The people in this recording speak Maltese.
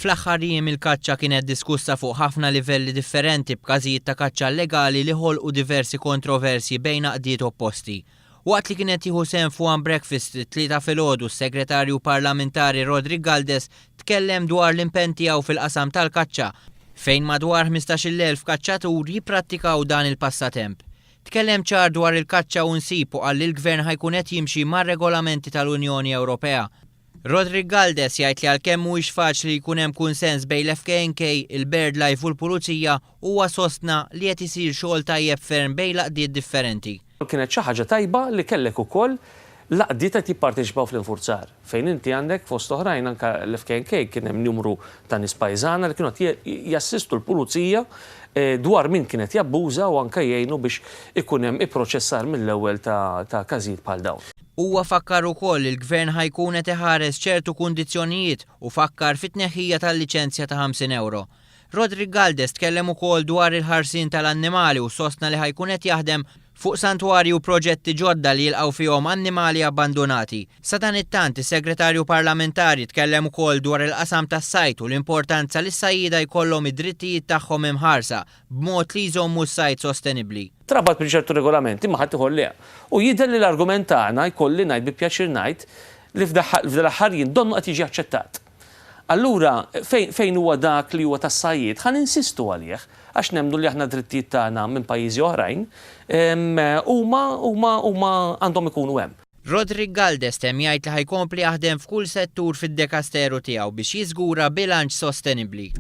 Fl-aħħar jiem il-kaċċa kienet diskussa fuq ħafna livelli differenti b'każijiet ta' kaċċa llegali li ħolqu diversi kontroversji bejn għaqdiet opposti. Waqt li kien qed jieħu sehem f'One Breakfast it-Tlieta filgħodu s-Segretarju Parlamentari Roderick Galdes tkellem dwar l-impenn tiegħu fil-qasam tal-kaċċa fejn madwar 15,000 kaċċatur jipprattikaw dan il-passatemp. Tkellem ċar dwar il-kaċċa u nsib u qal li l-Gvern ħa jkun qed jimxi mar-regolamenti tal-Unjoni Ewropea. Roderick Galdes jgħid li għalkemm mhuwiex faċli li jkun hemm kunsens bejn l-FKNK, il-BirdLife u l-Pulizija, huwa sostna li qed isir xogħol tajjeb ferm bejn l-għaqdiet differenti. Kienet xi ħaġa tajba li kellek ukoll l-għaqdiet qed jipparteċipaw fl-infurzar, fejn inti għandek fost oħrajn anke l-FKNK kien hemm numru ta' nies pajżana li kienu qed jassistu l-Pulizija dwar min kien qed jabbuża u anke jgħinu biex ikun hemm ipproċessar mill-ewwel ta' każijiet bħal dawn. Huwa fakkar ukoll li l-Gvern ħa jkun qed iħares ċertu kundizzjonijiet u fakkar fit-tneħħija tal-liċenzja ta' 50 ewro. Roderick Galdes tkellem ukoll dwar il-ħarsien tal-annimali u sostna li ħa jkun qed jaħdem fuq santwarji u proġetti ġodda li jilqgħu fihom annimali abbandunati. Sadanittant, is-Segretarju Parlamentari tkellem ukoll dwar il-qasam tas-sajd u l-importanza li s-sajjieda jkollhom id-drittijiet tagħhom imħarsa b'mod li jżommu s-sajd sostenibbli. Trabat minn ċertu regolamenti imma ħaddieħor le. U jidher li l-argument tagħna, jkolli ngħid bi pjaċir ngħid, li f'dal-aħħar jiem donnu qed jiġi aċċettat. Allura fejn fejn huwa dak li huwa tas-sajjied ħa ninsistu għalih għax nemmnu li aħna d-drittijiet tagħna minn pajjiżi oħrajn huma huma huma għandhom ikunu hemm. Roderick Galdes temm jgħid li ħa jkompli jaħdem f'kull settur fid-dekasteru tiegħu biex jiżgura bilanċ sostenibbli.